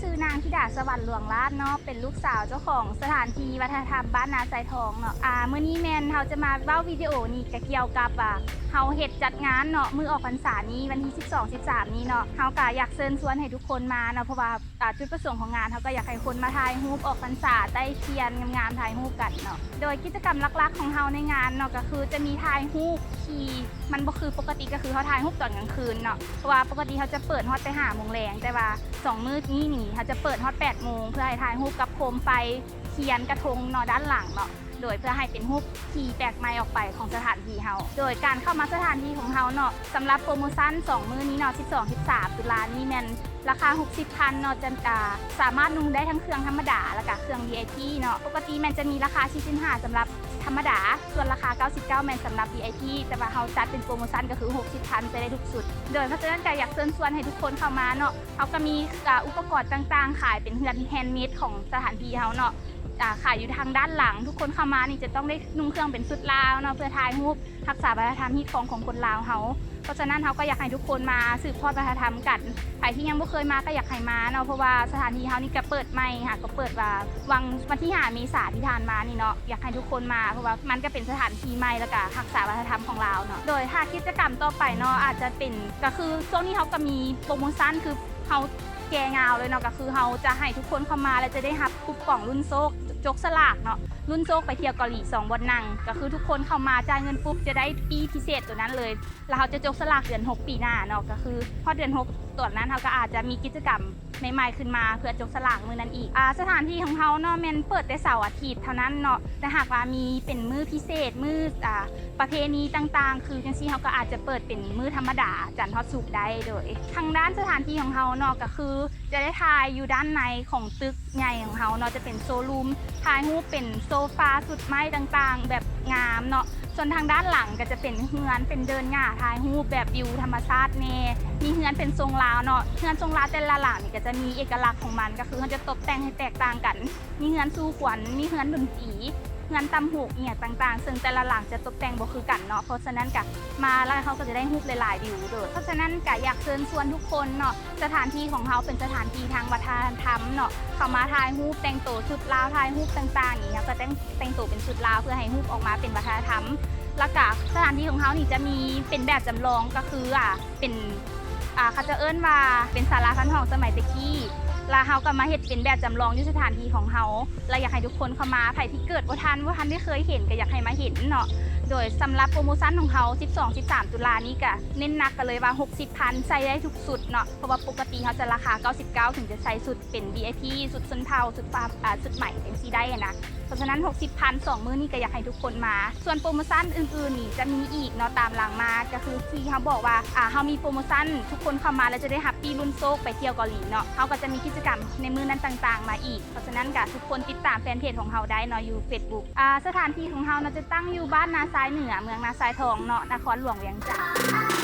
ຊື່ນາງທິດາສະຫວັນ ຫຼວງລາດເນາະ ເປັນລູກສາວເຈົ້າຂອງສະຖານທີ່ວັດທະນະທຳບ້ານນາຊາຍທອງເນາະ. ອາ ມື້ນີ້ແມ່ນເຮົາຈະມາເວົ້າວິດີໂອນີ້ກະກ່ຽວກັບວ່າ ເຮົາເຮັດຈັດງານເນາະ ມື້ອອກພັນສານີ້ ວັນທີສິບສອງ ສິບສາມນີ້ເນາະ. ເຮົາກະຢາກເຊີນຊວນໃຫ້ທຸກຄົນມາເນາະ ເພາະວ່າ ອາ ຈຸດປະສົງຂອງງານ ເຮົາກະຢາກໃຫ້ຄົນມາຖ່າຍຮູບອອກພັນສາໃຕ້ທຽນງາມໆ ຖ່າຍຮູບກັນເນາະ. ໂດຍກິດຈະກຳຫຼັກໆຂອງເຮົາໃນງານເນາະ ກະຄືຈະມີຖ່າຍຮູບທີ່ມັນບໍ່ຄືປົກກະຕິ ກະຄືເຮົາຖ່າຍຮູບຕອນກາງຄືນເນາະ ເພາະວ່າປົກກະຕິເຮົາຈະເປີດຮອດແຕ່ຫ້າໂມງແລງ ແຕ່ວ່າສອງມື້ນີ້ນີ້ ເຮົາຈະເປີດຮອດແປດໂມງ ເພື່ອໃຫ້ຖ່າຍຮູບກັບໂຄມໄຟ ທຽນ ກະທົງເນາະ ດ້ານຫຼັງເນາະ ໂດຍເພື່ອໃຫ້ເປັນຮູບທີ່ແປກໃໝ່ອອກໄປຂອງສະຖານທີ່ເຮົາ. ໂດຍການເຂົ້າມາສະຖານທີ່ຂອງເຮົາເນາະ ສຳລັບໂປຣໂມຊັນສອງມື້ນີ້ເນາະ ສິບສອງ ສິບສາມ ຕຸລານີ້ແມ່ນລາຄາຫົກສິບພັນເນາະ ຈະ ອາ ສາມາດນຸ່ງໄດ້ທັງເຄື່ອງທຳມະດາ ແລ້ວກະເຄື່ອງ ວີໄອພີ ເນາະ. ປົກກະຕິແມ່ນຈະມີລາຄາສີ່ສິບຫ້າສຳລັບທຳມະດາ ສ່ວນລາຄາເກົ້າສິບເກົ້າແມ່ນສຳລັບ ວີໄອພີ ແຕ່ວ່າເຮົາຈັດເປັນໂປຣໂມຊັນ ກະຄືຫົກສິບພັນ ໃຊ້ໄດ້ທຸກຊຸດ. ໂດຍເພາະສະນັ້ນກະຢາກເຊີນຊວນໃຫ້ທຸກຄົນເຂົ້າມາເນາະ. ເຮົາກະມີ ອາ ອຸປະກອນຕ່າງໆຂາຍ ເປັນເຮືອນແຮນເມດຂອງສະຖານທີ່ເຮົາເນາະ ອາ ຂາຍຢູ່ທາງດ້ານຫຼັງ. ທຸກຄົນເຂົ້າມານີ້ຈະຕ້ອງໄດ້ນຸ່ງເຄື່ອງເປັນຊຸດລາວເນາະ ເພື່ອຖ່າຍຮູບ ຮັກສາວັດທະນະທຳຮີດຄອງຂອງຄົນລາວເຮົາ. ເພາະສະນັ້ນເຮົາກະຢາກໃຫ້ທຸກຄົນມາສືບທອດວັດທະນະທຳກັນ. ໃຜທີ່ຍັງບໍ່ເຄີຍມາກະຢາກໃຫ້ມາເນາະ ເພາະວ່າສະຖານທີ່ເຮົານີ້ກະເປີດໃໝ່ ຫາກະເປີດວ່າຫວ່າງວັນທີຫ້າເມສາທີ່ຜ່ານມານີ້ເນາະ. ຢາກໃຫ້ທຸກຄົນມາ ເພາະວ່າມັນກະເປັນສະຖານທີ່ໃໝ່ ແລ້ວກະຮັກສາວັດທະນະທຳຂອງລາວເນາະ. ໂດຍຖ້າກິດຈະກຳຕໍ່ໄປເນາະ ອາດຈະເປັນ ກະຄືຊ່ວງນີ້ເຮົາກະມີໂປຣໂມຊັນ ຄືເຮົາແກ່ງາວເລີຍເນາະ ກະຄືເຮົາຈະໃຫ້ທຸກຄົນເຂົ້າມາ ແລະ ຈະໄດ້ຮັບ ຄູປອງລຸ້ນໂຊກ ຈົກສະຫຼາກເນາະ ລຸ້ນໂຊກໄປທ່ຽວເກົາຫຼີສອງບ່ອນນັ່ງ. ກະຄືທຸກຄົນເຂົ້າມາຈ່າຍເງິນປຸບ ຈະໄດ້ປີ້ພິເສດໂຕນັ້ນເລີຍ ແລ້ວເຮົາຈະຈົກສະຫຼາກເດືອນຫົກປີໜ້າເນາະ. ກະຄືຮອດເດືອນຫົກຕອນນັ້ນ ເຮົາກະອາດຈະມີກິດຈະກຳໃໝ່ໆຂຶ້ນມາ ເພື່ອຈົກສະຫຼາກມື້ນັ້ນອີກ. ອາ ສະຖານທີ່ຂອງເຮົາເນາະ ແມ່ນເປີດແຕ່ເສົາອາທິດເທົ່ານັ້ນເນາະ ແຕ່ຫາກວ່າມີເປັນມື້ພິເສດ ມື້ ອາ ປະເພນີຕ່າງໆ ຄືຈັ່ງຊີ້ ເຮົາກະອາດຈະເປີດເປັນມື້ທຳມະດາ ຈັນຮອດສຸກໄດ້. ໂດຍທາງດ້ານສະຖານທີ່ຂອງເຮົາເນາະ ກະຄື ຈະໄດ້ຖ່າຍຢູ່ດ້ານໃນຂອງຕຶກໃຫຍ່ຂອງເຮົາເນາະ ຈະເປັນໂຊຣູມ ຖ່າຍຮູບເປັນໂຊຟາ ຊຸດໄມ້ຕ່າງໆ ແບບງາມເນາະ. ສ່ວນທາງດ້ານຫຼັງກະຈະເປັນເຮືອນ ເປັນເດີ່ນຫຍ້າ ຖ່າຍຮູບແບບວິວທຳມະຊາດແນ່. ມີເຮືອນເປັນຊົງລາວເນາະ ເຮືອນຊົງລາວແຕ່ລະຫຼັງນີ້ກະຈະມີເອກະລັກຂອງມັນ ກະຄືເຮົາຈະຕົບແຕ່ງໃຫ້ແຕກຕ່າງກັນ ມີເຮືອນສູ່ຂວັນ ມີເຮືອນດົນຕີ ເຮືອນຕຳຫູກ ອີ່ຫຍັງຕ່າງໆ ເຊິ່ງແຕ່ລະຫຼັງຈະຕົບແຕ່ງບໍ່ຄືກັນເນາະ. ເພາະສະນັ້ນກະມາແລ້ວເຮົາກະຈະໄດ້ຮູບຫຼາຍໆວິວ. ໂດຍເພາະສະນັ້ນກະຢາກເຊີນຊວນທຸກຄົນເນາະ ສະຖານທີ່ຂອງເຮົາເປັນສະຖານທີ່ທາງວັດທະນະທຳເນາະ ເຂົ້າມາຖ່າຍຮູບ ແຕ່ງໂຕຊຸດລາວ ຖ່າຍຮູບຕ່າງໆນີ້ ເຮົາກະແຕ່ງ ແຕ່ງໂຕເປັນຊຸດລາວ ເພື່ອໃຫ້ຮູບອອກມາເປັນວັດທະນະທຳ. ແລ້ວກະສະຖານທີ່ຂອງເຮົານີ້ຈະມີເປັນແບບຈຳລອງ ກະຄື ອາ ເປັນ ອາ ເຂົາເຈົ້າເອີ້ນວ່າເປັນສາລາພັນຫ້ອງສະໄໝແຕ່ກີ້ ແລ້ວເຮົາກະມາເຮັດເປັນແບບຈຳລອງຢູ່ສະຖານທີ່ຂອງເຮົາ ແລະ ຢາກໃຫ້ທຸກຄົນເຂົ້າມາ. ໃຜທີ່ເກີດບໍ່ທັນ ບໍ່ທັນໄດ້ເຄີຍເຫັນ ກະຢາກໃຫ້ມາເຫັນເນາະ. ໂດຍສຳລັບໂປຣໂມຊັນຂອງເຮົາ ສິບສອງ ສິບສາມ ຕຸລານີ້ກະເນັ້ນໜັກກັນເລີຍວ່າ ຫົກສິບພັນ ໃຊ້ໄດ້ທຸກຊຸດເນາະ ເພາະວ່າປົກກະຕິເຮົາຈະລາຄາເກົ້າສິບເກົ້າ ເຖິງຈະໃສ່ຊຸດເປັນ ວີໄອພີ ຊຸດຊົນເຜົ່າ ຊຸດ ອາ ຊຸດໃໝຈັ່ງຊີ້ໄດ້ຫັ້ນນະ. ເພາະສະນັ້ນ ຫົກສິບພັນ ສອງມື້ນີ້ກະຢາກໃຫ້ທຸກຄົນມາ. ສ່ວນໂປຣໂມຊັນອື່ນໆນີ້ຈະມີອີກເນາະ ຕາມຫຼັງມາ ກະຄືທີ່ເຮົາບອກວ່າ ອາ ເຮົາມີໂປຣໂມຊັນ ທຸກຄົນເຂົ້າມາແລ້ວຈະໄດ້ຮັບປີ້ລຸ້ນໂຊກໄປທ່ຽວເກົາຫຼີເນາະ. ເຮົາກະຈະມີກິດຈະກຳໃນມື້ນັ້ນຕ່າງໆມາອີກ. ເພາະສະນັ້ນກະທຸກຄົນຕິດຕາມແຟນເພຈຂອງເຮົາໄດ້ເນາະ ຢູ່ເຟສບຸກ. ອາ ສະຖານທີ່ຂອງເຮົາເນາະ ຈະຕັ້ງຢູ່ບ້ານນາຊາຍເໜືອ ເມືອງນາຊາຍທອງເນາະ ນະຄອນຫຼວງວຽງຈັນ.